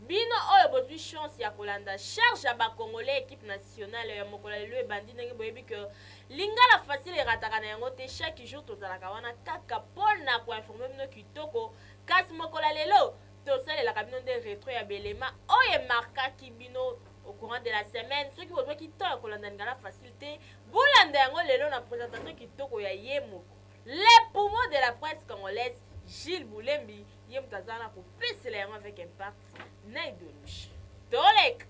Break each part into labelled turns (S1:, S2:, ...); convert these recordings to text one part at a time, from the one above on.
S1: Bino oyo bozwi chance ya kolanda charge ya ba congolais equipe nationale ya mokolo ya lelo ebandi ndenge boyebi que Lingala facile erataka na yango te chaque jour tozalaka wana kaka pona ko informer bino kitoko kasi mokolo ya lelo tosalelaka bino nde retro ya belema oyo emarkaki bino au courant de la semaine soki bozwaki temps ya kolanda Lingala facile te bolanda yango lelo na présentation kitoko ya ye moko le poumon de la presse congolaise Gilles Bulembi ye moto aza wana kopesela yango avec impact na idéologie toleka.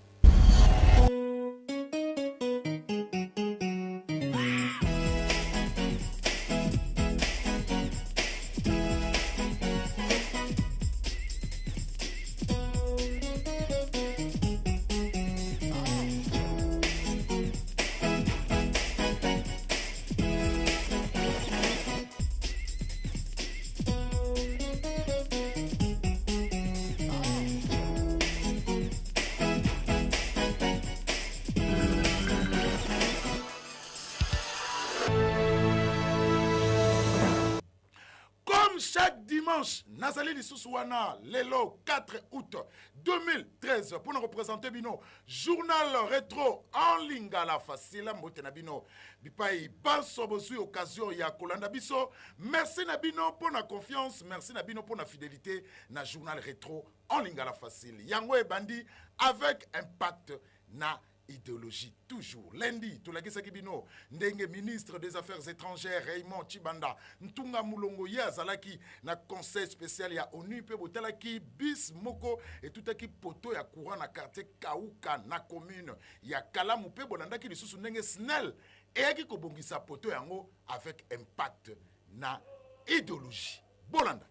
S2: Comme chaque dimanche, nazali lisusu wana lelo 4 août 2013 pour nous représenter bino journal rétro en lingala facile mbote na bino bipai banso bozwi occasion ya kolanda biso. Merci na bino pour na confiance, merci na bino pour na fidélité na journal rétro en lingala facile. Yango ebandi avec impact na idéologie toujours. Lundi tolakisaki bino ndenge ministre des affaires étrangères Raymond Tshibanda Ntunga Mulongo ye azalaki na conseil spécial ya ONU mpe botalaki bis moko etutaki poto ya courant na quartier Kauka na commune ya Kalamu mpe bolandaki lisusu ndenge SNEL eyaki kobongisa poto yango avec impact na idéologie. Bolanda.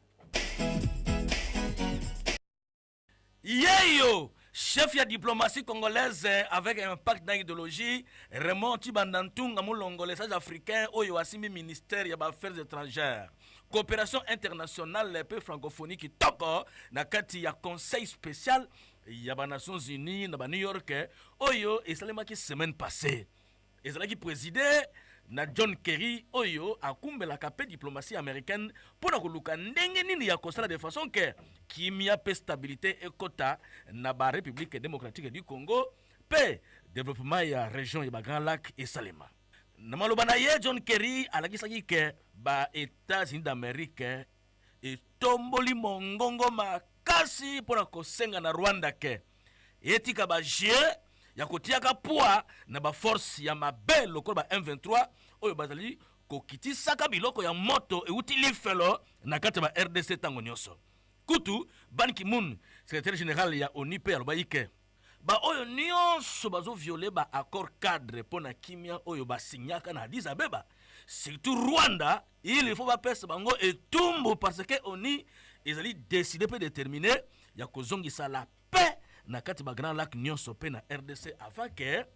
S3: Yeyo, chef ya diplomatie congolaise avec impact dans idéologie, Raymond Tshibanda Ntunga Mulongo, le sage africain oyo asimbi ministère ya ba affaires étrangères, coopération internationale pe francophonie kitoko na kati ya conseil spécial ya ba Nations Unies na ba New York oyo esalemaki semaine passée. Ezalaki preside na John Kerry oyo akumbelaka pe diplomatie americaine mpo na koluka ndenge nini ya kosala de façon que kimia pe stabilite ekota na ba Republique democratique du Congo pe developpement ya region ya ba Grands Lacs esalema. Na maloba na ye, John Kerry alakisaki que ba Etats-Unis d'Amerique etomboli mongongo makasi mpo na kosenga na Rwanda que etika ba jeux ya kotiaka poids na ba forces ya mabe lokola ba M23 oyo bazali kokitisaka biloko ya moto euti lifelo na kati ya ba rdc ntango nyonso. Kutu, Ban Ki-moon, secretaire general ya onu mpe alobaki ke ba oyo nyonso bazo violer ba accords cadres mpo na kimia oyo ba signaka na Addis Abeba, surtout Rwanda, il faut bapesa bango etumbu parce que onu ezali decide mpe determine ya kozongisa la paix na kati ba Grands Lacs nyonso mpe na rdc avant que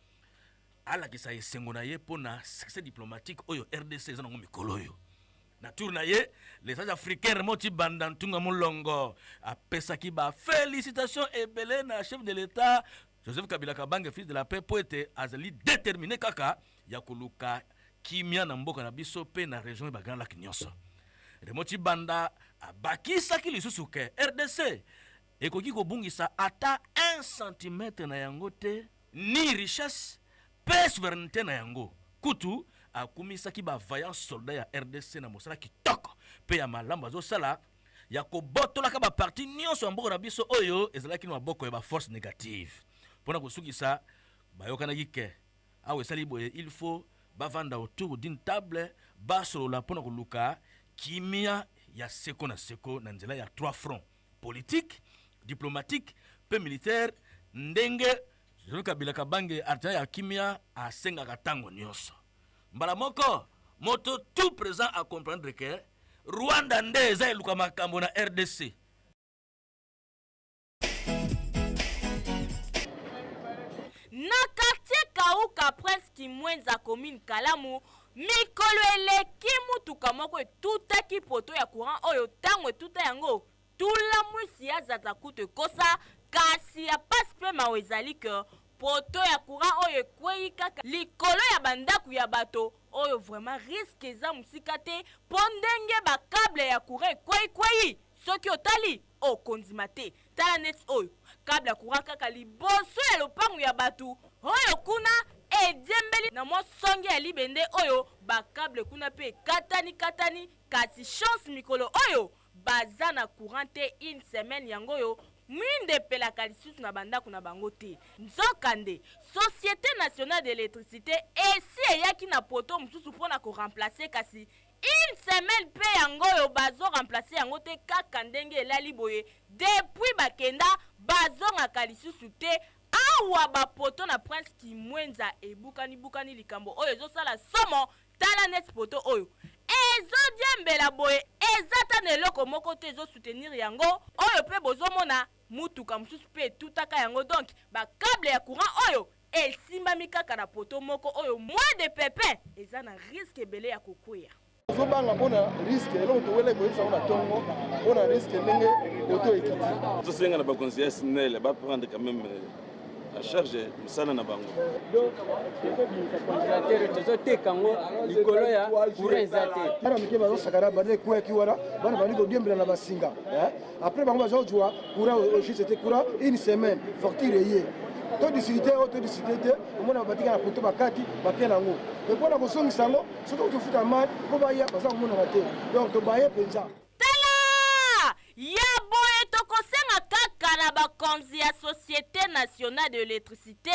S3: alakisa esengo na ye mpo na succès diplomatique oyo rdc eza nango mikolo oyo. Na tour na ye, le sage africain Raymond Tshibanda Ntunga Mulongo apesaki ba felicitations ebele na chef de l'Etat Joseph Kabila Kabange, fils de la paix, mpo ete azali determine kaka ya koluka kimia na mboka na biso mpe na region ya ba Grands Lacs nyonso. Raymond Tshibanda abakisaki lisusu ke rdc ekoki kobungisa ata 1 centimètre na yango te, ni richesse mpe souveraineté na yango. Kutu, akumisaki ba vaillants soldats ya rdc na mosala kitoko mpe ya malamu bazosala ya kobotolaka ba parties nyonso ya mboka na biso oyo ezalaki na maboko ya ba forces negatives. Mpo na kosukisa, bayokanaki ke awa esali boye, il faut bavanda autour d'une table basolola mpo na koluka kimia ya seko na seko na nzela ya trois fronts, politique, diplomatique mpe militaire, ndenge Joseph Kabila Kabange, artisan ya kimia, asengaka tango nyonso. Mbala moko, moto tout présent a comprendre que Rwanda nde eza eluka makambo na rdc.
S1: Na quartier Kauka, Prince Kimwenza, commune Kalamu, mikolo eleki mutuka moko etutaki poteau ya courant oyo tango etuta yango tula mwisi ya zaza kutu ekosa, kasi ya pasi pe mawa ezali que poteau ya courant oyo ekweyi kaka likolo ya ba ndaku ya bato oyo vraiment risque eza mosika te po ndenge ba cable ya courant ekweyi kweyi soki otali okondima te. Tala neti oyo. Câble ya courant kaka liboso ya lopango ya bato oyo kuna ediembeli na mwa songe ya libende oyo ba câble kuna mpe ekatani katani. Kasi chance, mikolo oyo baza na courant te une semaine, yango oyo mwinda epelaka lisusu na bandako na bango te. Nzokande Société nationale d'électricité esi eyaki na poto mosusu mpona koremplacer, kasi une semaine mpe yango oyo bazoremplacer yango te, kaka ndenge elali boye depuis bakenda, bazongaka lisusu te. Awa bapoto na Prince Kimwenza ebukani-bukani, likambo oyo ezosala somo. Tala neti poto oyo ezodiembela boye, eza ta na eloko moko te ezosoutenir yango. Oyo mpe bozomona mutuka mosusu mpe etutaka yango. Donc bacâble ya courant oyo esimbami kaka na poto moko oyo, moins de pépin, eza na risque ebele ya kokweya.
S4: Tozobanga mpona risque. Eloko towelaki koyebisa ngo na ntongo mpona risque ndenge poto ekiti.
S5: Tosenga na bakonzi ya SNEL baprendre quand même en charge mosala na bango.
S6: Tozobimisa congélateur, tozoteka yango likolo ya courant eza te.
S4: Bana mike bazosakana, bana ekweyaki wana, bana bandi kodiembela na basinga. Après bango bazozwa courant juste te, courant une semaine, facture eye. Todiscuter oyo todiscuter te, omona batika na poto, bakati bapia nango e mpona kozongisa yango. Soki tofuta mai mpo baya, baza komonana te. Donc tobaye mpenza.
S1: Tala ya boye, tokosenga kaka na bakonzi ya Société nationale de l'électricité,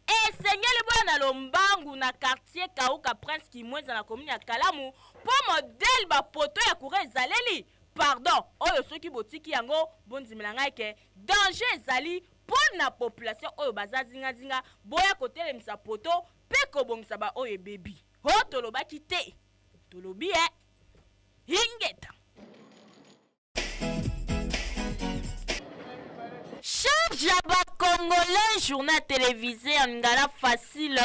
S1: esengeli boya na lombangu na quartier Kauka, Prince Kimwenza, na commune ya Kalamu, mpo modèle bapoto ya courant ezaleli, pardon, oyo soki botiki yango, bondimela ngai ke danger ezali mpo na population oyo baza zingazinga. Boya kotelemisa poto mpe kobongisa baoyo ebebi. O tolobaki te, tolobi e ingeta. Charge ya Bacongolais, journal télévisé ya Lingala Facile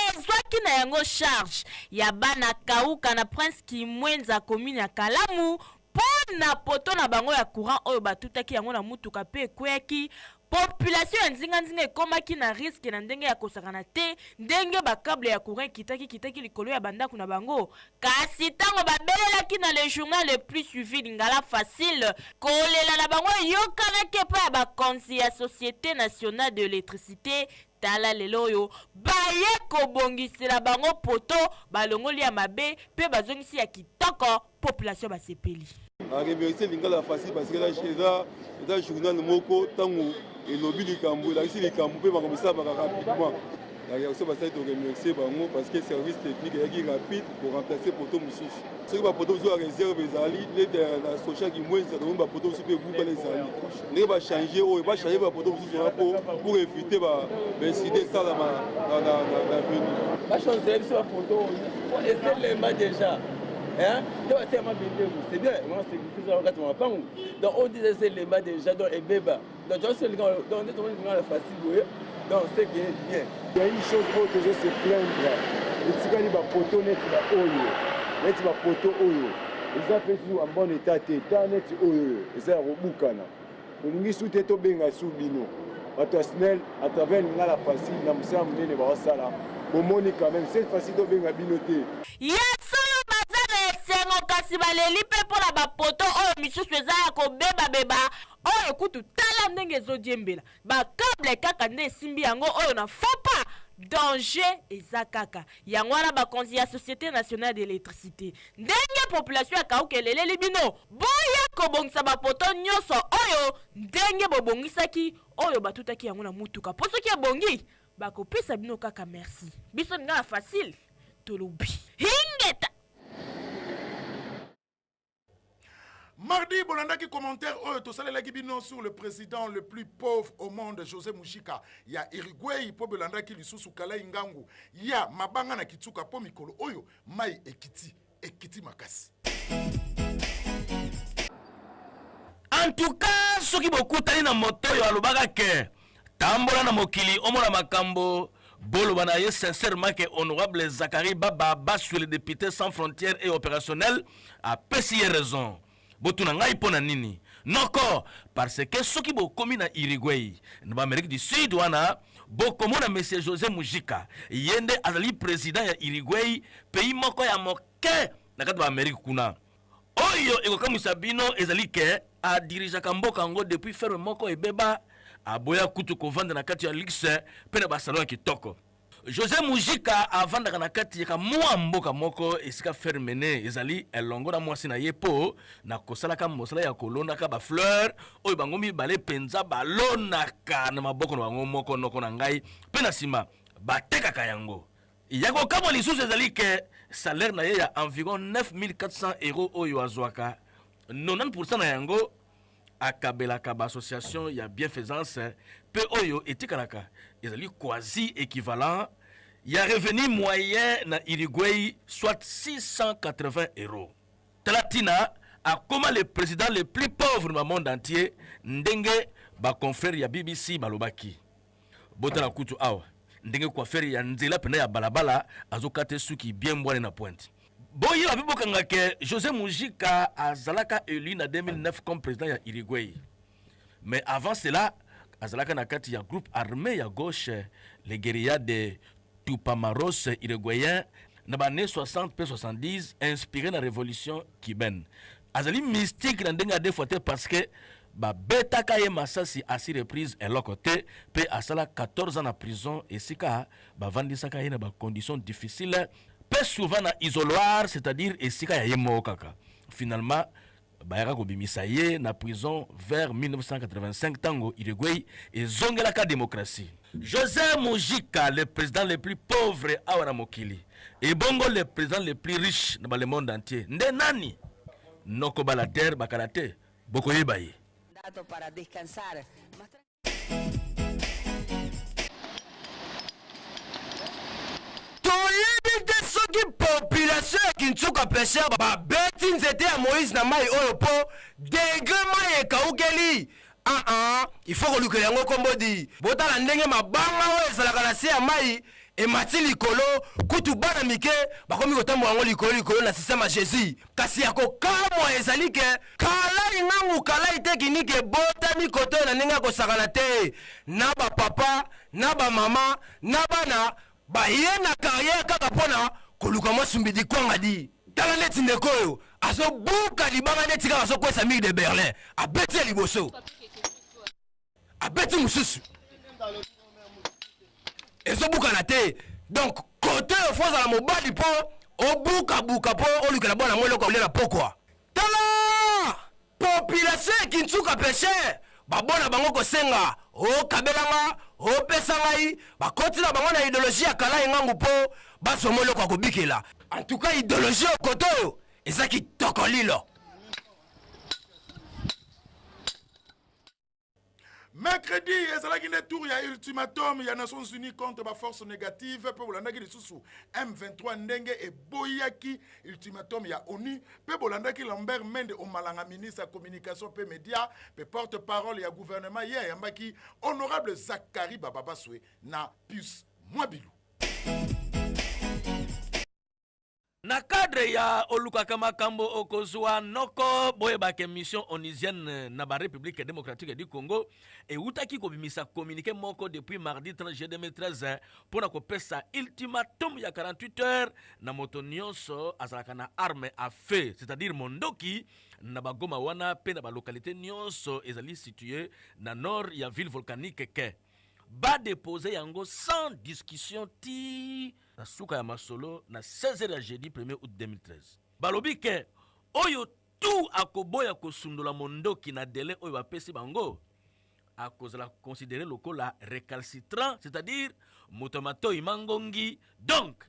S1: ezwaki na yango charge ya bana Kauka na Prince Kimwenza, commune ya Kalamu, mpo na poto na bango ya courant oyo batutaki yango na mutuka mpe ekweyaki. Population ya nzinganzinga ekomaki na risque na ndenge ya kosakana te, ndenge bacâble ya courant ekitaki kitaki likolo ya bandako na bango. Kasi ntango babelelaki na le journal le plus suivi, Lingala Facile, kolela na bango eyokanaki epai ya bakonzi ya Société nationale de l'électricité. Tala lelo oyo baye kobongisela bango poto, balongoli ya mabe mpe bazongisi ya kitoko. Population basepeli.
S4: Aremercier Lingala Facile parce que eza journal moko, ntango elobi likambo, elakisi likambo mpe makambo esalamaka rapidement. La réaction basali, toremercier bango parce que service technique eyaki rapide koremplacer poto mosusu. Soki bapoto mosusu ya réserve ezali nete na Social Kimwenza, tomoni bapoto mosusu mpe ebukana. Ezali ndenge bachange oyo, bachange bapoto mosusu wana mpo pour éviter baincident esalama na avenir.
S6: Bachange biso bapoto oyo eselemba déjà nde batia mabende, c'est bien wana sécurité eza kati ya mapango. Donc oyo déjà eselemba déjà, donc ebeba. Donc donc nde tomoni Lingala Facile boye, donc c'est que bien.
S4: Il y a une chose oyo tozo se plaindre, etikali bapoto neti baoyo, neti bapoto oyo eza mpe su en bon état te. Ta neti oyo eza ya kobukana, tolingi su te. Tobenga su bino bato ya SNEL à travers Lingala Facile na mosala monene baosala. Bomoni quand même, cette fois-ci tobenga bino te.
S1: Ya solo, baza na esengo, kasi baleli mpe mpo na bapoto oyo misusu eza ya kobebabeba. Oyo kutu tala ndenge ezodiembela, bacâble kaka nde esimbi yango oyo na fopa, danger eza kaka yango wana. Bakonzi ya Société nationale d'électricité, ndenge population ya Kauka eleleli bino, boya kobongisa bapoto nyonso oyo ndenge bobongisaki oyo batutaki yango na mutuka, mpo soki ebongi, bakopesa bino kaka merci. Biso Lingala Facile tolobi ingeta.
S2: Mardi bolandaki commentaire oyo tosalelaki bino sur le président le plus pauvre au monde, José Mujica ya Uruguay, mpo bolandaki lisusu Kalai Ngangu ya mabanga na kitsuka, mpo mikolo oyo mai ekiti, ekiti makasi.
S3: En tout cas, soki bokutani na moto oyo alobaka ke tambola na mokili omona makambo, boloba na ye sincèrement ke honorable Zacharie Baba Baswe, le député sans frontières et opérationnel, apesi ye raison. Botuna ngai mpo na nini? Noko, parce que soki bokomi na Uruguay, na baAmérique du Sud wana, bokomona monsieur José Mujica. Ye nde azali président ya Uruguay, pays moko ya moke na kati ya baAmérique kuna. Oyo ekokamwisa bino ezali ke adirigeaka mboka yango depuis ferme moko ebeba. Aboya kutu kovanda na kati ya luxe mpe na basalon ya kitoko. Jose Mujica avandaka na kati ya mwa mboka moko esika fermene ezali elongo na mwasi na ye mpo na kosalaka mosala ya kolonaka bafleur oyo bango mibale mpenza balonaka na maboko na bango moko noko na ngai mpe na nsima batekaka yango. Ya kokamwa lisusu ezali ke salaire na ye ya environ 9400 euros oyo azwaka 90% na yango akabelaka ba association ya bienfaisance mpe oyo etikalaka ezali quasi equivalent ya revenu moyen na Uruguay soit 680 euros. Tala tina akoma le président le plus pauvre na monde entier ndenge ba confrères ya BBC balobaki. Botala kutu awa ndenge coiffeur ya nzela pena ya balabala azokata suki bien mbwane na pointe. Boyeba mpe bokanga ke Jose Mujica azalaka élu na 2009 comme président ya Uruguay. Mais avant cela, azalaka na kati ya groupe armé ya gauche les guérillas de Tupamaros uruguayen na ba années 60 mpe 70 inspiré na révolution cubaine. Azali mystique na ndenge ya deux fois te parce que babetaka ye masasi à six reprises eloko te mpe asala 14 ans na prison esika bavandisaka ye na ba conditions difficiles mpe souvent na isoloir, c'est-à-dire esika ya ye moko kaka. Finalement bayaka kobimisa ye na prison vers 1985 ntango Uruguay ezongelaka démocratie. José Mujica, le président le plus pauvre awa na mokili, ebongo le président le plus riche na le monde entier nde nani? Noko balater bakala te, bokoyeba ye.
S7: Para descansar.
S8: Toyebi te soki population ya Kinsuka pêcheur babeti nzete ya Moïse na mai oyo mpo degre mai ekaukeli. Ah ah, il faut kolukela yango kombo di. Botala ndenge mabanga oyo ezalaka na se ya mai emati likolo, kutu bana mike bakomi kotambola yango likolo likolo na système ya Jésus. Kasi ya kokamwa ezali ke kalai ngangu kalai te kiniki ebotami kote oyo na ndenge ya kosakana te, na bapapa na bamama na bana baye na carrière kaka mpona koluka mwa sumbidi kwanga di. Tala neti ndeko oyo azobuka libanga neti kaka azokwesa mur de Berlin, abeti ya liboso, abeti mosusu, ezobukana te. Donc kote oyo fo ozala mobali mpo obukabuka mpo olukela bwana yango eloko olia na pokwa. Tala population ya Kinsuka pêcheur babona bango kosenga okabelanga opesa ngai, bakoti na bango na idéologie ya kala engangu mpo bazwa mo eloko ya kobikela. En tout cas idéologie oyo kote oyo eza kitoko lilo.
S2: Mercredi ezalaki nde tour ya ultimatum ya Nations Unies contre ba forces négatives mpe bolandaki lisusu M23 ndenge eboyaki ultimatum ya ONU mpe bolandaki Lambert Mende Omalanga, ministre ya communication mpe media mpe porte-parole ya gouvernement, ye ayambaki honorable Zacharie Bababaswe na Pius Mwabilu.
S3: Na cadre ya olukaka makambo okozwa noko, boyebaka mission onusienne na ba République démocratique du Congo eutaki kobimisa communiqué moko depuis mardi 30 juillet 2013 mpo na kopesa ultimatum ya 48 heures na moto nyonso azalaka na arme à feu, c'est-à-dire mondoki na bagoma wana mpe na balokalité nyonso ezali situé na nord ya ville volcanique ke badepose yango sans discussion ti na suka ya masolo na 16h ya jeudi 1er août 2013. Balobi ke oyo tout akoboya kosundola mondoki na délai oyo bapesi bango akozala considéré lokola récalcitrant, c'est-à-dire moto ya matoi mangongi. Donc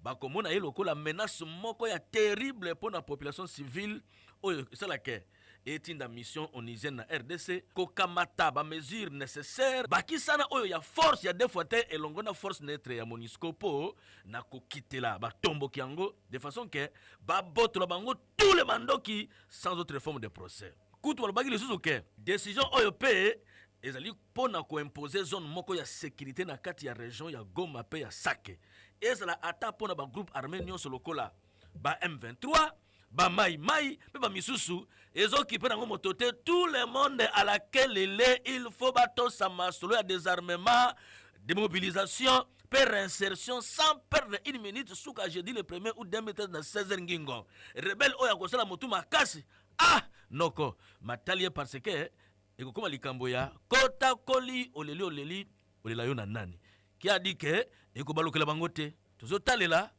S3: bakomona ye lokola menace moko ya terrible mpo na population civile oyo esalaka etinda mission onusienne na RDC kokamata ba mesures nécessaires bakisana oyo ya force ya deux fois te elongo na force neutre ya MONUSCO mpo na kokitela batomboki yango de façon ke babotola bango tous les mandoki sans autre forme de procès. Kutu balobaki lisusu ke décision oyo mpe ezali mpo na koimpose zone moko ya sécurité na kati ya région ya Goma mpe ya Sake, ezala ata mpo na bagroupe armé nyonso lokola ba M23, ba mai mai mpe bamisusu ezokipe nango moto te. Tout le monde à laquelle il faut batosa masolo ya désarmement, démobilisation mpe réinsertion sans perdre une minute. Suka jeudi le 1er août 2013 na 16h ngingo, rebelle oyo akosala motu makasi ah noko matali ye parce que Ekokoma likambo ya kota koli oleli oleli olela yo na nani? Qui a dit que ekobalukela bango te? Tozotalela,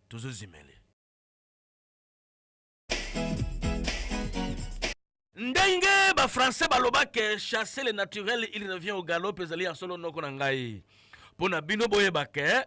S3: tozozimele. Ndenge ba français baloba ke chasser le naturel il revient au galop ezali ya solo noko na ngai. Mpo na bino boyeba ke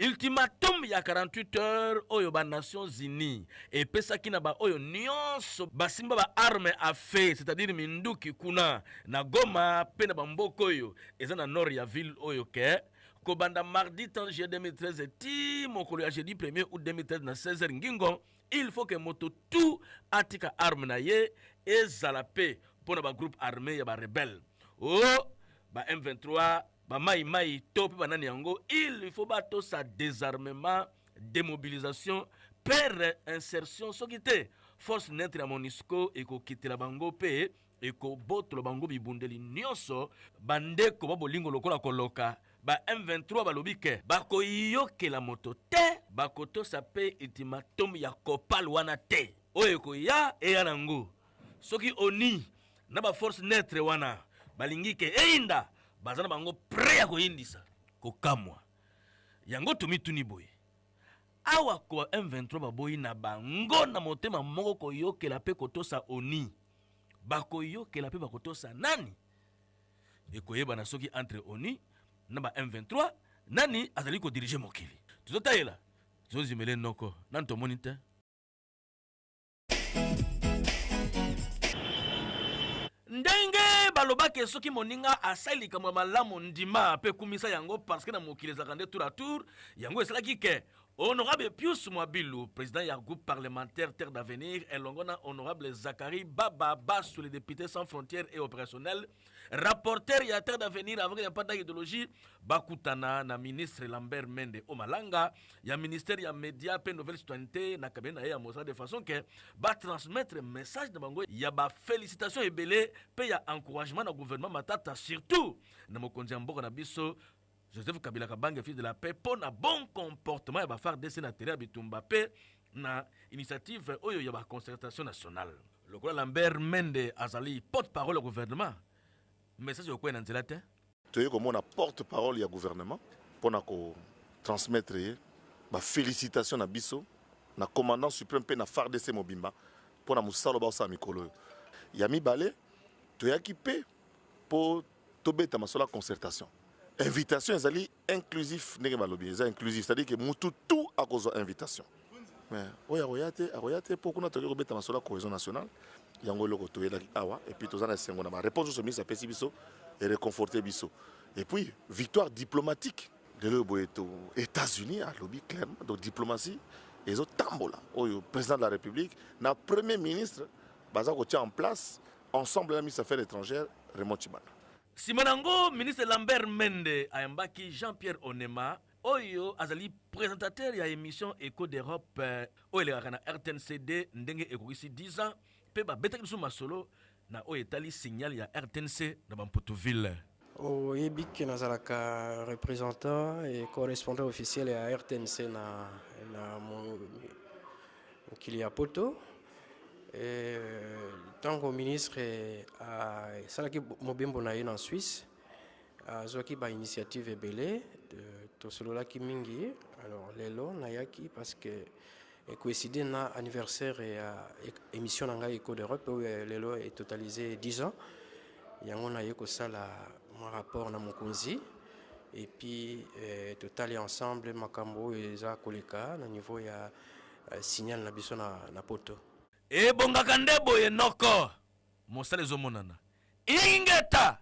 S3: ultimatum ya 48 heures oyo ba Nations Unies epesaki na ba oyo nyonso basimba ba armes à feu, c'est-à-dire minduki kuna na Goma mpe na bamboka oyo eza na nord ya ville oyo ke kobanda mardi 30 juillet 2013 ti mokolo ya jeudi 1er août 2013 na 16h ngingo il faut que moto tout atika arme na ye ezala pe mpo na ba groupe armé ya ba rebelle o oh, ba M23 ba mai mai to pe banani yango il faut batosa désarmement démobilisation pe réinsertion soki te force neutre ya MONUSCO ekokitela bango pe ekobotola bango bibundeli nyonso bandeko ba bolingo lokola koloka ba M23 balobi ke bakoyokela moto te bakotosa pe ultimatum ya copal wana te oyo ekoya eya nango soki oni na ba force neutre wana balingi ke eyinda baza na bango pre ya koyindisa kokamwa yango tomituni boye awa ko M23 baboyi na bango na motema moko koyokela pe kotosa oni bakoyokela pe bakotosa nani ekoyebana soki entre onu na ba M23 nani azali kodirige mokili tozotayela tozozimele noko nani tomoni te ndenge balobaki soki moninga asali likambo ya malamu ndima mpe kumisa yango parce que na mokili ezalaka nde tour à tour yango esalaki ke honorable Pius Mwabilu président ya groupe parlementaire Terre d'avenir elongo na honorable Zacharie Baba Basu le député sans frontières et opérationnel rapporteur ya Terre d'avenir avec ya mpata idéologie bakutana na ministre Lambert Mende Omalanga ya ministère ya média pe nouvelle citoyenneté na cabinet na ye ya mosala de façon que ba transmettre message na bango ya ba félicitations ebele pe ya encouragement na gouvernement Matata surtout na mokonzi ya mboka na biso Joseph Kabila Kabange fils de la paix mpo na bon comportement ya ba FARDC na terrain ya bitumba pe na initiative oyo ya ba concertation nationale. Lokola Lambert Mende azali porte-parole ya gouvernement, message ekokwea na nzela te.
S9: Toye komona porte-parole ya gouvernement mpo na ko transmettre ye ba felicitations na biso na commandant supreme mpe na FARDC mobimba mpo na mosala oyo baosala mikolo oyo. Ya mibale, toyaki mpe mpo tobeta masolo ya concertation. Invitation ezali inclusif ndenge balobi eza inclusif, c'est-à-dire que mutu tout akozwa invitation. Mais oyo akoya te, akoya te mpo kuna tokoki kobeta masolo ya cohésion nationale. Yango eloko toyelaki awa et puis toza na esengo na ba réponse nyonso ministre apesi biso et réconforter biso. Et puis victoire diplomatique lelo boye to États-Unis alobi clairement donc diplomatie ezotambola oyo président de la République na premier ministre baza kotia en place ensemble na ministre affaires étrangères Raymond Tshibanda.
S3: Sima na yango, ministre Lambert Mende ayambaki Jean-Pierre Onema oyo azali presentateur ya emission Echo d'Europe eh, oyo elekaka na RTNCD ndenge ekokisi 10 ans mpe babetaki biso masolo na oyo etali signal ya RTNC na Bamputuville.
S10: Oyebi ke nazalaka représentant et correspondant officiel ya RTNC na, na mokili ya poto. Ntango ministre asalaki mobembo na ye na Suisse, azwaki ba initiative ebele, tosololaki mingi. Alors lelo nayaki parce que ekoincide na anniversaire ya émission na ngai Echo d'Europe oyo lelo etotalize 10 ans. Yango naye kosala mwa rapport na mokonzi et puis totali ensemble makambo oyo eza koleka na niveau ya signal na biso na, na poto.
S3: Ebongaka nde boye noko, mosala ezomonana. Ingeta!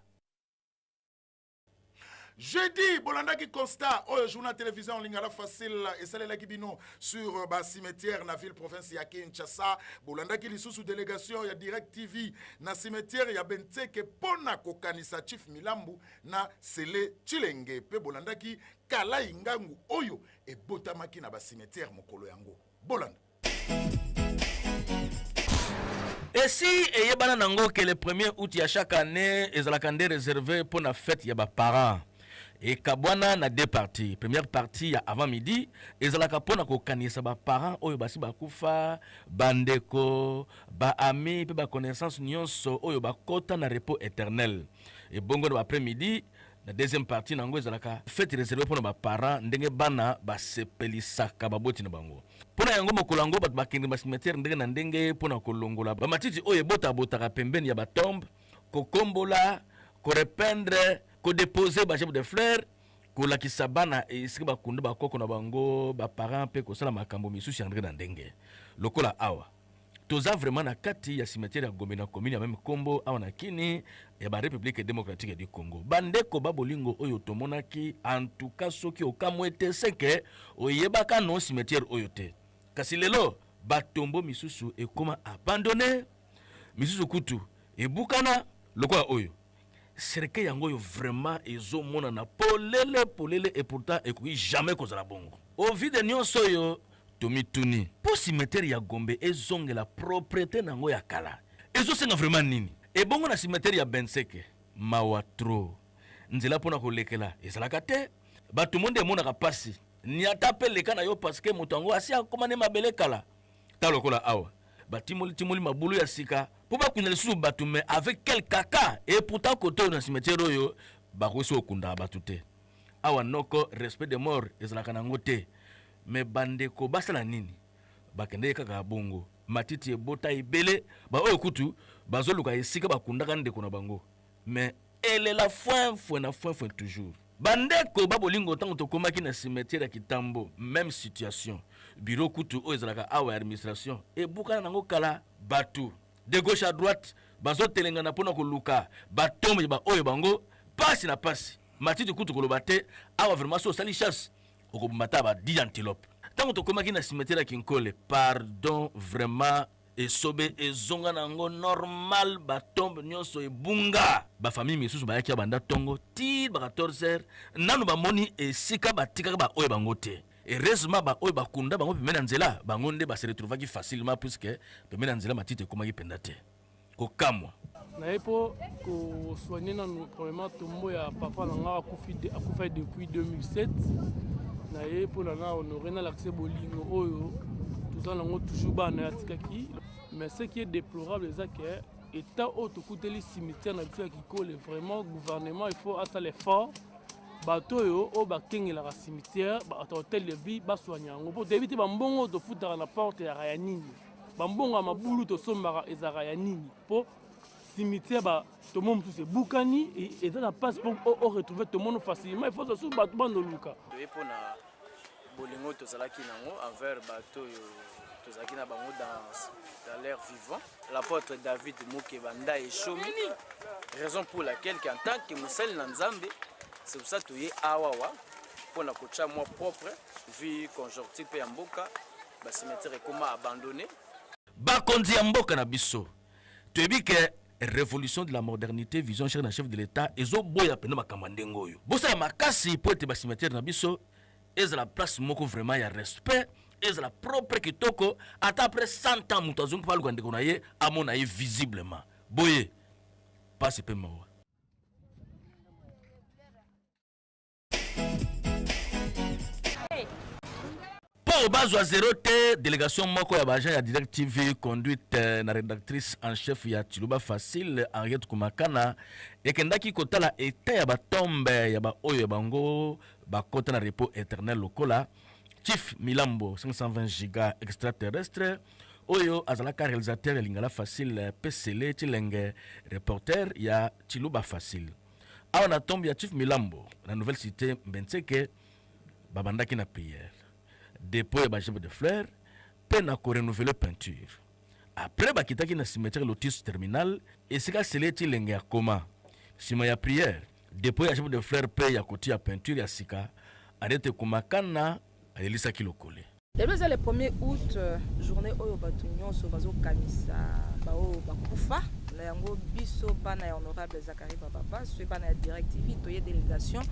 S2: Jeudi, bolandaki constat oyo journal télévision Lingala Facile esalelaki bino sur ba cimetière na ville province ya Kinshasa. Bolandaki lisusu délégation ya Direct TV na cimetière ya Benteke pona kokanisa Chief Milambu na Sele Tshilenge pe bolandaki Kalai Ngangu oyo ebotamaki na ba cimetière mokolo yango. Bolanda.
S3: Esi eyebana nango ke le 1er août ya chaque année ezalaka nde réservé mpo na fête ya ba parents. Ekabwana na deux parties. Première partie ya avant midi ezalaka mpo na kokanisa ba parents oyo basi bakufa, bandeko, ba amis mpe ba connaissances nyonso oyo bakota na repos eternel. Ebongo na ba après midi, na deuxième partie na yango ezalaka fete reservee mpo na ba parents ndenge bana basepelisaka baboti na bango. Mpo na yango, mokolo yango bato bakende ba cimetière ndenge na ndenge mpo na kolongola ba matiti oyo ebotabotaka pembeni ya ba tombe, kokombola, korepeindre, ko deposer ba gerbes de fleurs, kolakisa bana esika bakunda bakoko na bango, ba parents mpe kosala makambo misusu ya ndenge na ndenge. Lokola awa toza vraiment na kati ya cimetière ya Gombe na commune ya meme kombo awa na Kini ya ba Republique democratique du Congo. Bandeko ba bolingo oyo tomonaki, en tout cas soki okamwe te c'est que oyebaka no cimetière oyo te. Kasi lelo ba tombeaux misusu ekoma abandonne, misusu kutu ebukana lokola oyo. Cercueil yango oyo vraiment ezo monana polele polele et pourtant ekoki jamais kozala bongo. Au vu de nionso oyo tomituni po cimetière ya Gombe ezongela proprete na yango ya kala ezo senga vraiment nini? Ebongo na cimetière ya Benseke mawa trop nzela pona kolekela ezalaka te batu monde emonaka pasi niata pe leka na yo parce que moto yango asi akoma ne mabele kala. Ta lokola awa batimoli timoli mabulu ya sika po bakunda lisusu batu mais avec quel kaka et pourtant kote oyo na cimetière oyo bakoki soki kokundaka batu te awa noko respect de mort ezalaka nango te mais bandeko basala nini bakendeki kaka bongo matiti ebota ebele ba oyo kutu bazoluka esika bakundaka ndeko na bango mais elela foin foin na foin foin toujours. Bandeko ba bolingo tango tokomaki na cimetière ya Kitambo meme situation bureau kutu oyo ezalaka awa ya administration ebukana nango kala batu de gauche à droite bazo telengana pona koluka ba tombe ya ba oyo bango pasi na pasi matiti kutu koloba te awa vraiment soki osali chasse okoboma ata ba 10 antilope tango tokomaki na cimetière ya Kinkole pardon vraiment Esobe ezonga na yango normal, ba tombe nionso ebunga. Ba famille misusu bayaki awa banda tongo ti ba 14 heures nanu bamoni esika batikaka ba oyo bango te. Heureusement ba oyo bakunda bango pembeni ya nzela bango nde ba se retrouvaki facilement puisque pembeni ya nzela matiti ekomaki penza te. Kokamwa.
S11: Naye mpo ko soigner nanu premièrement tombeau ya papa na nga akufaki depuis 2007. Naye mpo na na honorer nalakisa bolingo oyo toza nango toujours bana ye atikaki. Mais ce qui est déplorable eza que état oyo tokuteli cimetière na biso ya Kikole, vraiment gouvernement il faut asala effort. Bato oyo oyo bakengelaka cimetière, bato ya hôtel de ville basoigne yango mpo toyebi te bambongo oyo tofutaka na porte ya ya nini, bambongo ya mabulu tosombaka ezalaka ya nini, mpo cimetière ba tomo mosusu ebukani eza na mpasi mpo o retrouver tomono facilement, il faut lisusu bato bandoluka.
S12: Toye mpo na bolingo tozalaki nango envers bato oyo tozalaki na bango dans l'air vivant, l'apôtre David Mukeba Ndaye Shomi, raison pour laquelle qu'en tant que mosali na Nzambe, c'est pour ça toye awawa mpo na kotya mwa propre vie conjoncture mpe ya mboka, ba cimetière ekoma abandonné.
S3: Bakonzi ya mboka na biso, toyebi ke revolution de la modernité vision chère na chef de l'État ezoboya mpenza makambo ya ndenge oyo. Bosala makasi mpo ete ba cimetière na biso ezala place moko vraiment ya respect, ezala propre kitoko, ata après 100 ans moto azongi mpo aluka ndeko na ye amona ye visiblement. Boye pasi mpe mawa. Mpo bazwa zero te, delegation moko ya ba agent ya Direct TV conduite na redactrice en chef ya Tshiluba Facile Henriette Kumakana ekendaki kotala etat ya ba tombe ya ba oyo ya bango bakota na repos eternel lokola Chief Milambo 520 giga extraterrestre oyo azalaka realisateur ya Lingala Facile pe Sele Tshilenge reporter ya Tshiluba Facile. Awa na tombe ya Chief Milambo na nouvelle cité Mbenseke babandaki na prière, depot ya ba gerbes de fleurs pe na ko renouveler peinture. Après bakitaki na cimetière Lotus Terminal esika Sele Tshilenge akoma. Sima ya prière, depot ya gerbes de fleurs pe ya kotia peinture ya sika, Henriette Kumakana alelisaki lokole.
S13: Lelo eza le 1er août, journée oyo bato nyonso bazokanisa baoyo bakufa. Na yango biso bana ya honorable Zacharie Bababaswe, bana ya Direct TV, toye délégation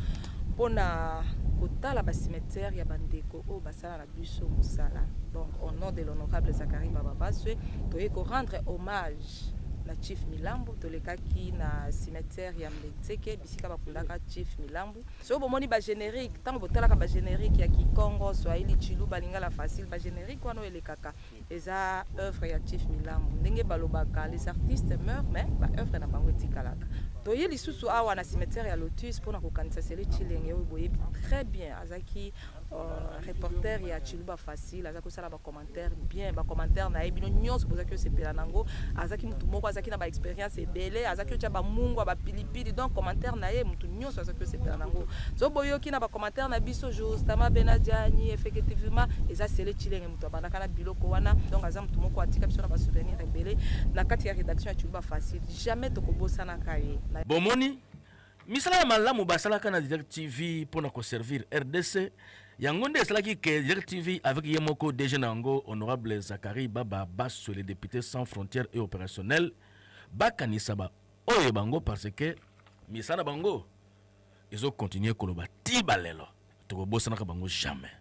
S13: mpona kotala ba cimetière ya bandeko oyo basala na biso mosala. Donc au nom de l'honorable Zacharie Bababaswe, toye ko rendre hommage na Chief Milambu, tolekaki na cimetière ya Mbetseke bisika bakundaka Chief Milambu. Soki bomoni ba générique, ntango botalaka ba générique ya Kikongo, Swahili, Tshiluba, Lingala facile, ba générique wana oyo elekaka eza œuvre ya Chief Milambu. Ndenge balobaka les artistes meurent mais ba œuvre na bango etikalaka. Toye lisusu awa na cimetière ya Lotus mpona kokanisa Sele Tshilenge oyo boyebi très bien, azalaki reporter ya Tshiluba facile, azalaki kosala ba commentaire bien, ba commentaire na ye bino nyonso bozalaki kosepela nango. Azalaki mutu moko azalaki na ba expérience ebele, azalaki kotia ba mungwa, ba pilipili, donc commentaire na ye mutu nyonso azalaki kosepela nango. So boyoki na ba commentaire na biso Justama Benadiani, effectivement eza Sele Tshilenge mutu abandaka na biloko wana, donc aza mutu moko atika biso na ba souvenir ebele na kati ya rédaction ya Tshiluba facile, jamais tokobosanaka ye.
S3: Bomoni misala ya malamu basalaka na Direct TV mpo na koservir RDC, yango nde esalaki ke Direct TV avec ye moko DG na yango honorable Zacharie Baba Baswe, le député sans frontières et opérationnel, bakanisa ba oyo bango parce que misala na bango ezo continuer koloba ti balelo, tokobosanaka bango jamais.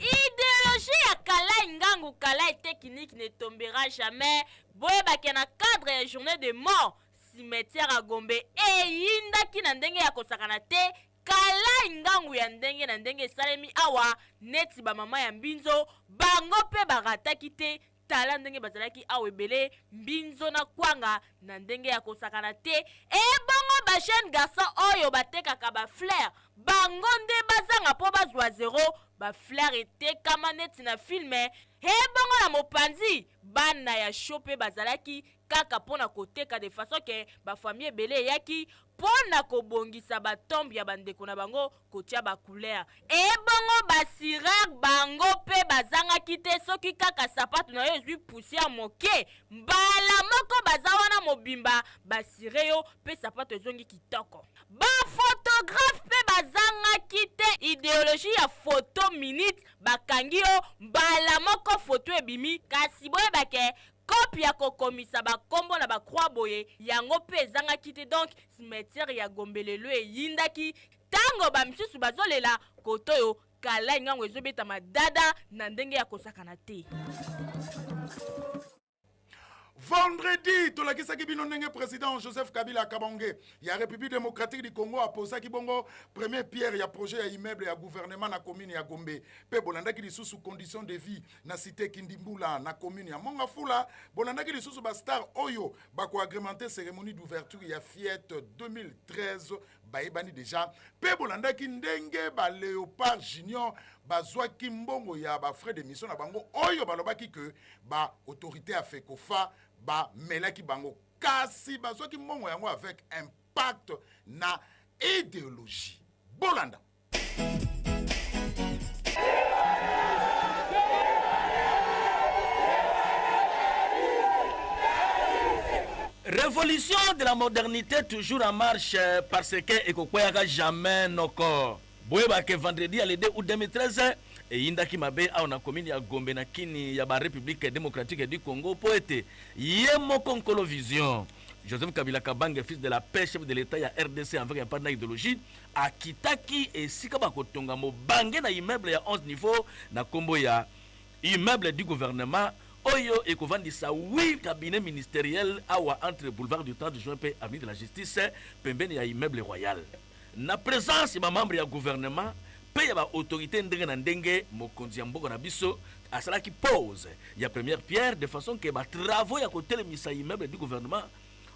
S1: Idéologie ya Kalai Ngangu Kalai technique ne tombera jamais. Boyebake na cadre ya journée de mort, cimetière ya Gombe eyindaki na ndenge ya kosakana te. Kalai Ngangu ya ndenge na ndenge esalemi awa neti ba mama ya mbinzo bango pe barataki te. Tala ndenge bazalaki awa ebele mbinzo na kwanga na ndenge ya kosakana te. Ebongo ba jeune garçon oyo batekaka ba fleurs bango nde bazanga po bazwa zero, ba fleurs etekama neti na film. Ebongo na mopanzi bana ya show pe bazalaki kaka pona koteka de façon ke ba famille ebele eyaki pona kobongisa ba tombe ya bandeko na bango kotia ba couleur. Ebongo ba cireur bango pe bazangaki te, soki kaka sapatu na yo ezwi poussière moke mbala moko baza wana mobimba ba cire yo pe sapatu ezongi kitoko. Ba photographe pe bazangaki te, ideologie ya photo minute bakangi yo mbala moko photo ebimi. Kasi boyeba ke cope ya kokomisa ba kombo na ba croix boye yango pe ezangaki te, donc cimetière ya Gombe lelo eyindaki tango ba misusu bazolela kotoyo Kalai Ngangu ezobetama dada na ndenge ya kosakana te.
S2: Vendredi tolakisaki bino ndenge président Joseph Kabila Kabange ya République démocratique du Congo aposaki bongo première pierre ya projet ya immeuble ya gouvernement na commune ya Gombe, pe bolandaki lisusu condition de vie na cité Kindimbula na commune ya Mongafula. Bolandaki lisusu ba star oyo bako agrémenter cérémonie d'ouverture ya Fiat 2013 bayebani déjà, pe bolandaki ndenge ba Léopard Junior bazwaki mbongo ya ba frais de mission na bango oyo balobaki que ba autorité ya FECOFA bamelaki bango, kasi bazwaki mbongo yango avec impact na idéologie. Bolanda.
S3: Révolution de la modernité toujours en marche parce que ekokweyaka jamais noko. Boyeba ke vendredi ya le 2 août 2013 eyindaki mabe awa na commune ya Gombe na kini ya ba République démocratique du Congo po ete ye moko nkolo vision Joseph Kabila Kabange, fils de la paix, chef de l'État ya RDC avec un partenaire idéologie, akitaki esika bakotonga mobange na immeuble ya 11 niveaux na kombo ya immeuble du gouvernement oyo ekovandisa 8 cabinets ministériels awa entre boulevard du 30 juin pe avenue de la justice pembeni ya immeuble royal. Na présence ya ba membre ya gouvernement pe ya ba autorité ndenge na ndenge, mokonzi ya mboka na biso asalaki pose ya première pierre de façon que ba travaux ya kotelemisa immeuble du gouvernement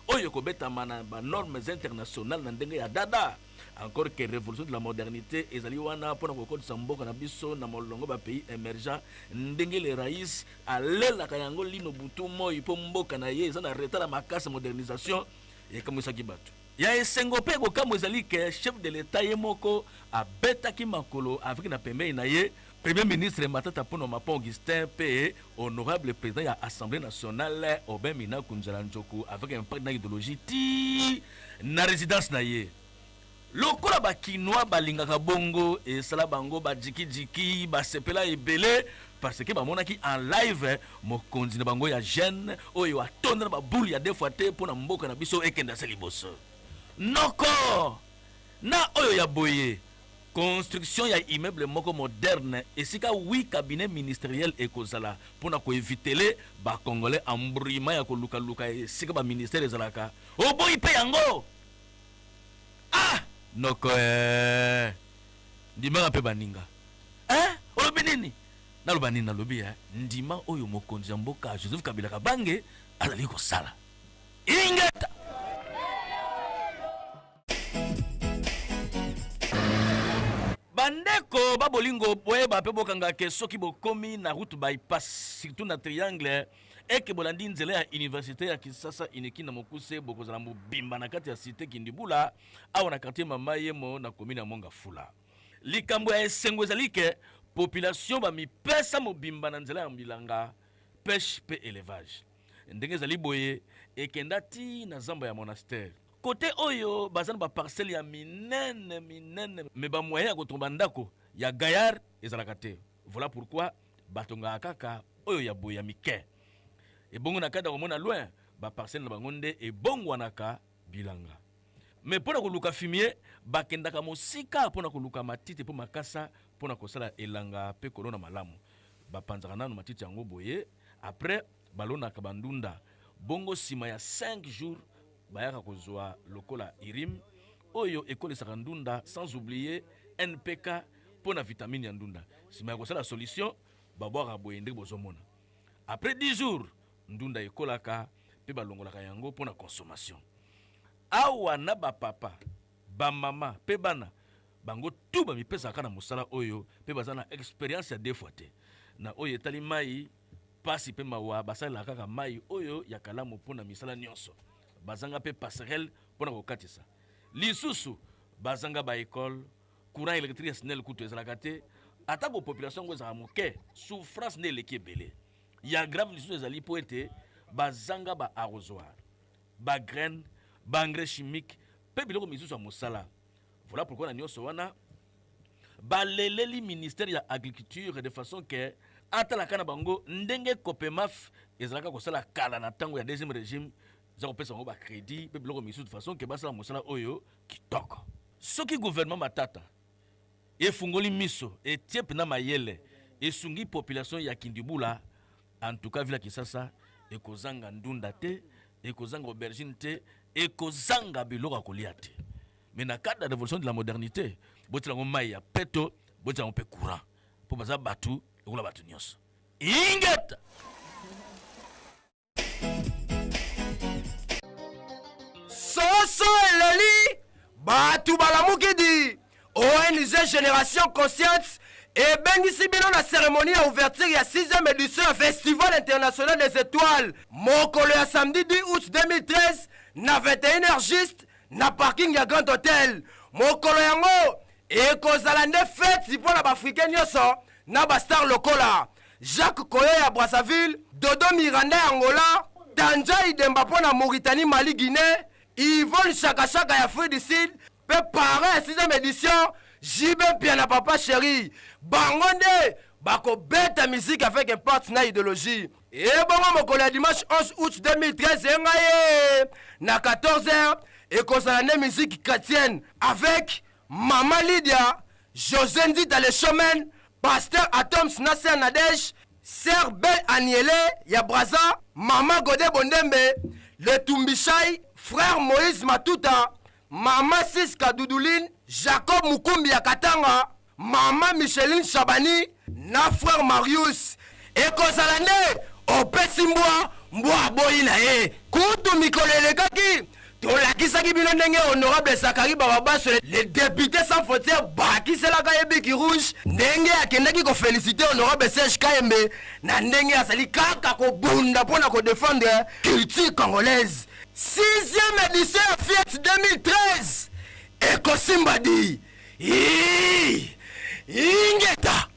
S3: oyo ekobetama na ba normes internationales na ndenge ya dada. Encore que révolution de la modernité ezali wana mpona kokotisa mboka na biso na molongo ba pays émergent, ndenge le rais alelaka yango lino butu moi mpo mboka na ye eza na retard ya makasi modernisation ekamwisaki bato. Ya esengo mpe kokamwa ezali ke chef de l'État ye moko abetaki makolo avec na pembeni na ye Premier ministre Matata Ponyo Mapon Augustin mpe honorable président ya Assemblée nationale Aubin Minaku Nzala Nzoku avec impact na idéologie ti na résidence na ye. Lokola ba Kinois balingaka bongo, esala bango ba jiki-jiki, basepela ebele parce que bamonaki en live mokonzi na bango ya jeune oyo atonda na ba boule ya deux fois te mpo na mboka na biso ekenda se liboso. Noko na oyo ya boye. Construction ya immeuble moko moderne esika 8 cabinet ministeriel ekozala mpo na koevitele ba congolais embrouillement ya kolukaluka esika ba ministère ezalaka. Oboyi mpe yango? Ah! Noko eh! Ndimaka mpe baninga. Eh? Olobi nini? Naloba nini? Nalobi eh, ndima oyo mokonzi ya mboka Joseph Kabila Kabange azali kosala. Ingeta! Bandeko ba bolingo boyeba mpe bokanga ke soki bokomi na route bypass surtout na triangle eke bolandi nzela ya université ya Kinshasa Unikin na mokuse bokozala mobimba na kati ya cité Kindibula awa na quartier Mama Yemo na commune ya Mont-Ngafula. Likambo ya esengo ezali ke population bamipesa mobimba na nzela ya bilanga, pêche mpe élevage. Ndenge ezali boye ekenda ti na zamba ya monastère. Cote oyo baza na ba parcelles ya minene minene mais ba moyens ya kotonga ba ndako ya gaillard ezalaka te. Voilà pourquoi batongaka kaka oyo ya boye ya mike. Ebongo na cadre ya komona loin, ba parcelles na bango nde ebongwanaka bilanga. Mais mpo na koluka fumier, bakendaka mosika mpo na koluka matiti mpo makasa mpo na kosala elanga mpe kolona malamu. Bapanzaka nanu matiti yango boye, après balonaka ba ndunda bongo sima ya 5 jours bayaka kozua lokola Irim oyo ekolisaka ndunda sans oublier NPK mpo na vitamine ya ndunda. Sima ya kosala solution babwakaka boye ndenge bozomona. Après 10 jours ndunda ekolaka mpe balongolaka yango mpo na consommation. Awa na ba papa, ba mama mpe bana bango tout bamipesaka na mosala oyo mpe baza na experience ya deux fois te. Na oyo etali mayi, Pasi pe mawa basalelaka kaka mayi oyo ya kalamu mpo na misala nionso. Bazanga pe passerelle mpo na kokatisa. Lisusu, bazanga ba ecoles, courant electrique ya SNEL kutu ezalaka te. Atako population yango ezalaka moke, souffrance nde eleki ebele. Ya grave lisusu ezali mpo ete bazanga ba arrosoirs, ba graines, ba engrais chimiques pe biloko misusu ya mosala. Voilà pourquoi na nionso wana, baleleli ministère ya agriculture de façon que atalaka na bango ndenge copemaf ezalaka kosala kala na ntango ya deuxième régime eza kopesa bango bacrédit mpe biloko misusu de façon ke basala mosala oyo kitoko. Soki gouvernement Matata efungoli miso etie mpena mayele esungi population ya Kindibula, en tout cas ville ya Kinshasa ekozanga ndunda te, ekozanga aubergine te, ekozanga biloko ya kolia te. Mais na cadre ya revolution de la modernite, botiela yango mayi ya peto, botiela yango mpe courant mpo baza batu lokola batu nyonso. Ingeta!
S8: Soso eleli, batu balamuki di. ONG Generation Consciente ebengisi bino na cérémonie ya ouverture ya 6e édition ya Festival international des étoiles mokolo ya samedi 10 août 2013 na 21h juste na parking ya Grand Hotel. Mokolo yango ekozala nde feti mpo na baafricain nyonso na bastar lokola Jacques Koyo ya Brazzaville, Dodo Miranda ya Angola, Tanja Idemba mpo na Mauritanie, Mali, Guinée, Yvonne Chaka Chaka ya Afrique du Sud mpe parrain ya 6e édition JB Mpiana Papa Chéri. Bango nde bakobeta musique avec impact na idéologie. Ebongo mokolo ya dimanche 11 août 2013 enga ye na 14h ekozala nde musique chrétienne avec Mama Lydia, José Nzita le showman, Pasteur Atoms na Sœur Nadège, Sœur Belle Aniele ya Brazza, Mama Gode Bondembe, le Tumbishai, Frère Moïse Matuta, Mama Siska Duduline, Jacob Mukumbi ya Katanga, Mama Micheline Shabani na Frère Marius. Ekozala nde opesi mbwa, mbwa aboyi na ye. Kutu mikolo elekaki tolakisaki bino ndenge honorable Zacharie Bababaswe le député sans frontière bakiselaka ye biki rouge ndenge akendaki kofelicite honorable Serge Kayembe na ndenge azali kaka kobunda mpo na kodefendre culture congolaise. Sixième édition ya Fiat 2013 ekosimba di ingeta.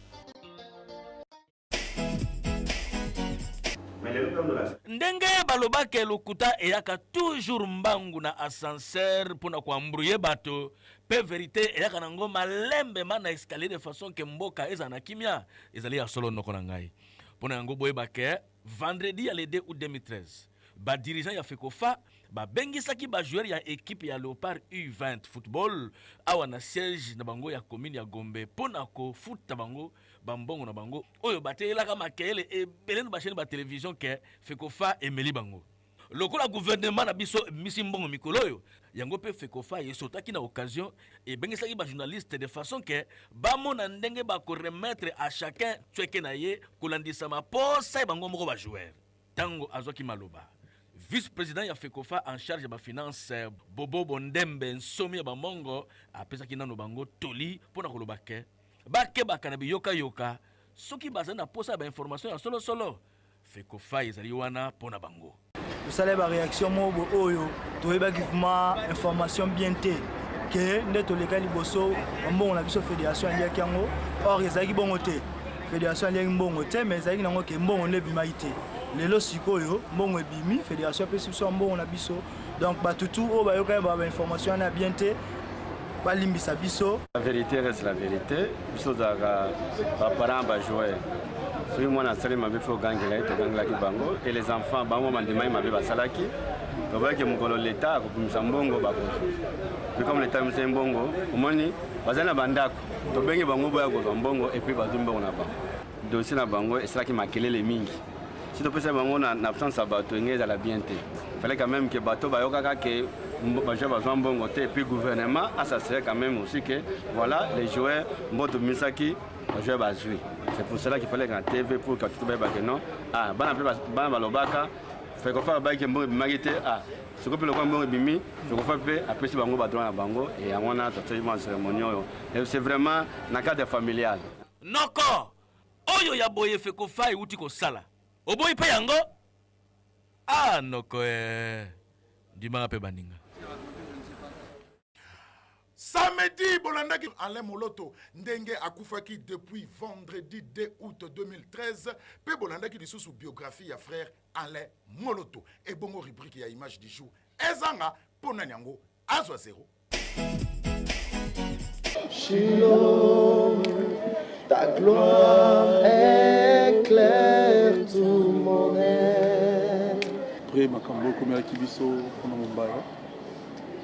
S3: Ndenge baloba ke lokuta eyaka toujours mbangu na ascenseur pona ko embrouiller bato pe verite eyaka nango malembe ma na escalier de façon ke mboka ezala na kimia ezali ya solo noko na ngai. Pona yango boyeba ke vendredi ya le 2 août 2013 ba dirigeants ya Fecofa. Babengisaki ba joueurs ya equipe ya Leopard U20 football awa na siège na bango ya commune ya Gombe mpo na kofuta bango bambongo na bango oyo bateyelaka makelele ebele na ba chaîne ba television ke Fecofa emeli bango. Lokola gouvernement na biso ebimisi mbongo mikolo oyo, yango mpe Fecofa esotaki na occasion ebengisaki ba journalistes de façon ke bamona ndenge bako remettre à chacun chèque na ye kolandisama posa ya bango moko ba joueurs. Tango azwaki maloba, vice-president ya Fecofa en charge ya ba finances, Bobo Bondembe Nsomi ya Bamongo apesaki nano bango toli mpo na koloba ke bakebaka na biyokayoka soki bazali na posa ya ba informations ya solosolo, Fecofa ezali wana mpo na bango.
S14: Tosala ba réaction moko boye oyo toyebaki vraiment information bien te ke nde toleka liboso mbongo na biso fédération aliaki yango or ezalaki bongo te fédération aliaki mbongo te mais ezalaki nango ke mbongo nde ebimaki te lelo sikoyo mbongo ebimi fédération apesi biso mbongo na biso donc bato tu oyo bayokaki ba information wana ya bien te balimbisa biso.
S15: La vérité reste la vérité. Biso tozalaka ba parents ba joueurs. Soki mwana asali mabe fo ogangela ye, togangelaki bango et les enfants bango bandimaki mabe basalaki. Tobayaki mokolo leta akobimisa mbongo bakozwa. Mais comme leta abimisaki mbongo, omoni bazali na bandako, tobengi bango boya kozwa mbongo et puis bazwi mbongo na bango. Dossier na bango esalaki makelele mingi. Si topesa bango na absence ya bato enge ezala bien te. Fallait quand même que bato bayokaka que ba joueurs bazwa mbongo te et puis gouvernement a s'assurer quand même aussi que voilà les joueurs mbongo tobimisaki ba joueurs bazwi. C'est pour cela qu'il fallait qu'en TV pour que bato bayeba que non ah bana mpe bana balobaka Fecofa alobaki ke mbongo ebimaki te ah sikoyo mpe lokola mbongo ebimi Fecofa mpe apesi bango ba droit na bango et yango wana tosali mwa cérémonie oyo. C'est vraiment na cadre familial.
S3: Noko! Oyo ya boye Fecofa ewuti kosala, oboyi pe yango? Ah noko eh! Ndimaka pe baninga.
S2: Samedi bolandaki Alain Moloto ndenge akufaki depuis vendredi 2 août 2013 pe bolandaki lisusu biographie ya frère Alain Moloto. Ebongo rubrique ya image du jour ezanga po nani yango azwa zero.
S16: Shiloh, ta gloire éclaire tout mon être.
S17: Après makambo ekomelaki biso mpona mombaya,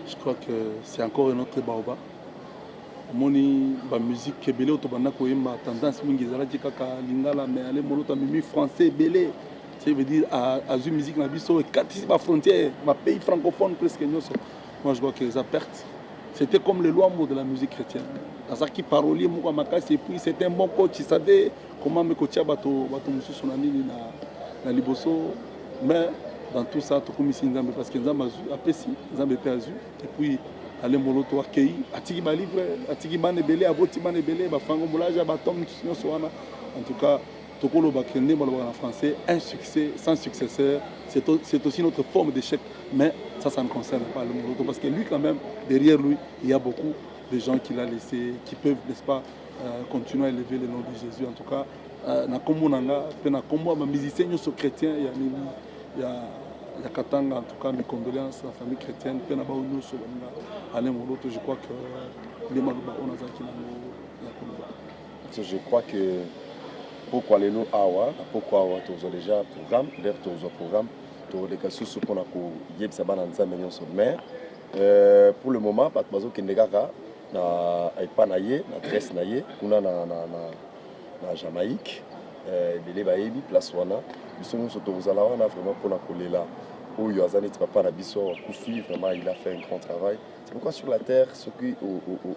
S17: je crois que c'est encore un autre baoba. Omoni ba musique ebele oyo tobanda koyemba tendance mingi ezalaki kaka lingala, mais ale moloto amemi français ebele. Ça veut dire azwi musique na biso ekatisi ba frontières, ba pays francophones presque nyonso. Moi je crois que eza perte. C'était comme le Luambo de la musique chrétienne. Azalaki parolier moko ya makasi et puis c'était un bon coach, il savait comment me kotia bato bato mosusu na nini na, na liboso. Mais dans tout ça tokumisi Nzambe parce que Nzambe azwi apesi, Nzambe mpe azwi et puis Alain Moloto akei atiki ba livre, atiki bana ebele, aboti bana ebele, ba Franco Mulaja, ba Tom nyonso wana. En tout cas tokoloba ke nde balobaka na français un succès sans successeur c'est aussi notre forme d'échec. Mais ça, ça ne concerne pas le Moloto parce que lui, quand même, derrière lui, il y a beaucoup de gens qu'il a laissés, qui peuvent, n'est-ce pas, continuer à élever le nom de Jésus. En tout cas, na kombo na nga, pe na kombo ya ba musiciens nyonso chrétiens, ya nini, ya, ya Katanga, en tout cas, mes condoléances à la famille chrétienne, pe na ba oyo nyonso baninga Alain Moloto, je crois que nde maloba oyo nazalaki nango ya koloba.
S18: So, je crois que pokwa lelo awa, na pokwa awa, tozwa déjà programme, d'ailleurs tozwa programme, toleka susu mpona koyebisa bana Nzambe nyonso. Mais pour le moment, bato bazokende kaka na epa na ye, na adresse na ye, kuna na Jamaïque. Ebele bayebi place wana. Biso nyonso tokozala wana vraiment mpona kolela oyo aza neti papa na biso akufi. Vraiment, il a fait un grand travail. C'est pourquoi sur la terre, soki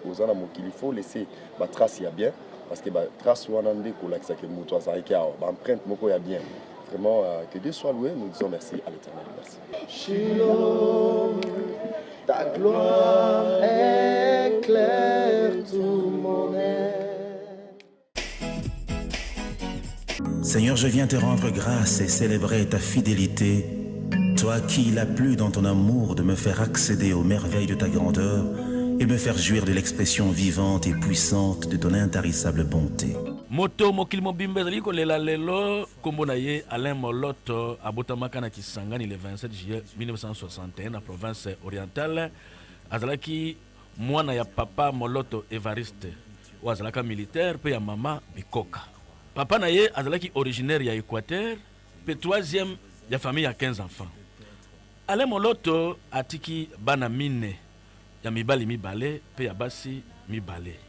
S18: oza na mokili, il faut laisser ba trace ya bien, parce que ba trace wana nde kolakisaka moto azalaki awa, ba empreinte moko ya bien. Vraiment, que Dieu soit loué, nous disons merci à l'Éternel. Merci.
S16: Shiloh, ta gloire éclaire tout mon être.
S19: Seigneur, je viens te rendre grâce et célébrer ta fidélité. Toi qui il a plu dans ton amour de me faire accéder aux merveilles de ta grandeur et me faire jouir de l'expression vivante et puissante de ton intarissable bonté.
S3: Moto mokili mobimba ezali kolela lelo kombo na ye Alain Moloto abotamaka na Kisangani le 27 juillet 1961 na province orientale. Azalaki mwana ya papa Moloto Evariste oyo azalaka militaire pe ya mama Bikoka. Papa na ye azalaki originaire ya Équateur pe troisième ya famille ya 15 enfants. Alain Moloto atiki bana mine ya mibali mibale mpe ya basi mibale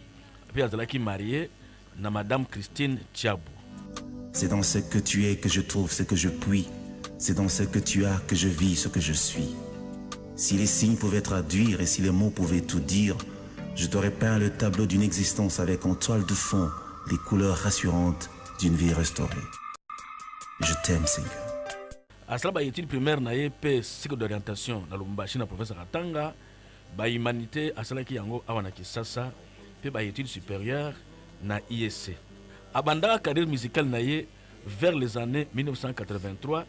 S3: mpe azalaki marie na madame Christine Tshiabu.
S19: C'est dans ce que tu es que je trouve ce que je puis. C'est dans ce que tu as que je vis ce que je suis. Si les signes pouvaient traduire et si les mots pouvaient tout dire, je t'aurais peint le tableau d'une existence avec en toile de fond les couleurs rassurantes d'une vie restaurée. Je t'aime, Seigneur.
S3: Asala ba études primaires na ye mpe cycle d'orientation na Lubumbashi na province ya Katanga, ba humanités asalaki yango awa na Kisasa mpe ba études supérieures na IEC. Abandaka carrière musicale na ye vers les années 1983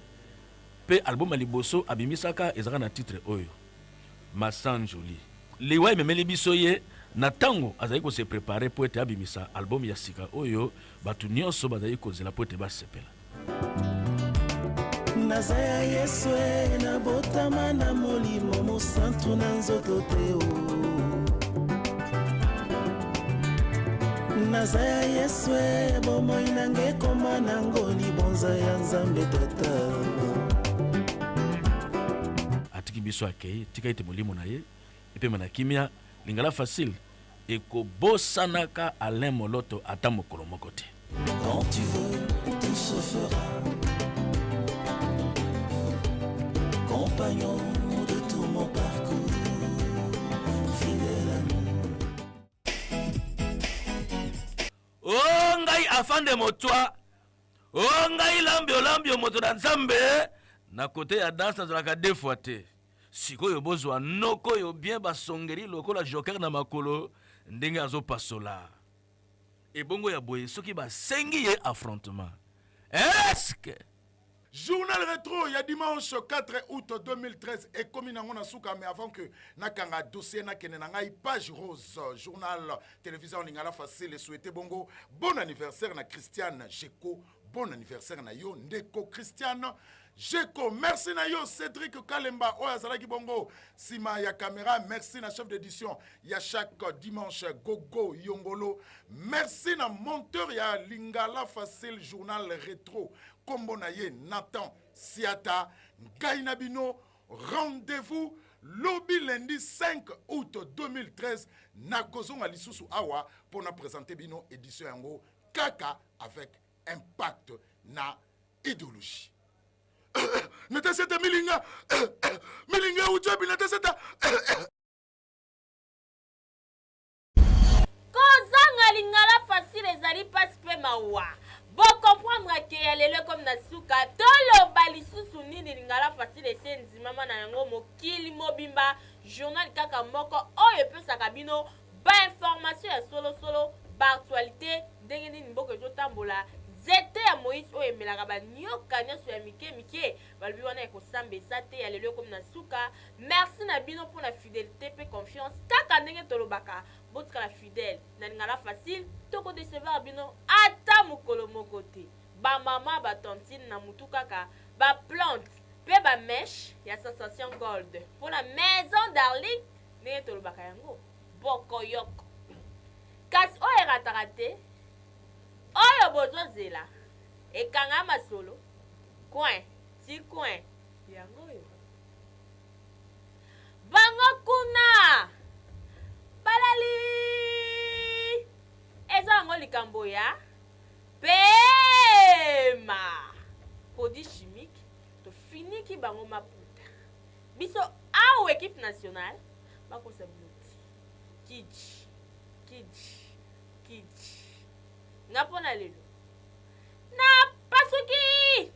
S3: mpe album ya liboso abimisaka ezalaka na titre oyo Masanjoli. Liwa ememeli biso ye na ntango azali ko se preparer mpo ete abimisa album ya sika oyo bato nyonso bazali kozela mpo ete basepela.
S16: Naza ya Yesu e, nabotama na Molimo Mosantu na nzoto te o. Naza ya Yesu e, bomoi na ngai ekoma nango libonza ya Nzambe Tata.
S3: Atiki biso akei, tika ete molimo na ye epema na kimia. Lingala Facile ekobosanaka Alain Moloto ata mokolo moko te.
S16: Quand tu veux, tout se fera. Compagnon de tout mon parcours, fidèle ami.
S3: O ngai afande motwa o ngai lambio lambio moto na nzambe na kote ya danse nazalaka deux fois te sikoyo bozwa noko oyo bien basongeli lokola joker na makolo ndenge azopasola ebongo ya boye soki basengi ye affrontement eske
S2: Journal rétro ya dimanche 4 août 2013 ekomi nango na suka mais avant que nakanga dossier nakende na ngai page rose journal télévision lingala facile souhaiter bongo bon anniversaire na Christiane Jeko bon anniversaire na yo ndeko Christiane Jeko merci na yo Cédric Kalemba oyo azalaki bongo sima ya caméra merci na chef d'édition ya chaque dimanche Gogo Yongolo merci na monteur ya Lingala Facile journal rétro kombo na ye Nathan Siata ngai na bino rendez-vous lobi lundi 5 août 2013 nakozonga lisusu awa mpo na présenter bino édition yango kaka avec impact na idéologie nateseta milinga milinga euti wapi nateseta
S1: Kozanga lingala facile ezali pasi pe mawa. Bo comprendre ke ya lelo ekomi na suka, toloba lisusu nini lingala facile esi endimama na yango mokili mobimba, journal kaka moko oyo epesaka bino ba information ya solo solo, ba actualite, ndenge nini mboka ezotambola, nzete ya Moïse oyo emelaka ba nioka nionso ya mike mike, balobi wana ya kosamba eza te, ya lelo ekomi na suka. Merci na bino pona fidelite pe confiance kaka ndenge tolobaka botikala fidèle na lingala facile toko decevoir bino ata mokolo moko te ba mama ba tantine na mutu kaka ba plante pe ba mèche ya sensation gold pona maison darling ndenge tolobaka yango bokoyoko kasi oyo erataka te oyo bozozela ekanga masolo coin ti coin yango oyo Bango kuna balali eza yango likambo ya pema produit chimique tofiniki bango maputa biso awa equipe nationale bakosa bino te kiji kiji kiji nga mpo na lelo napasuki.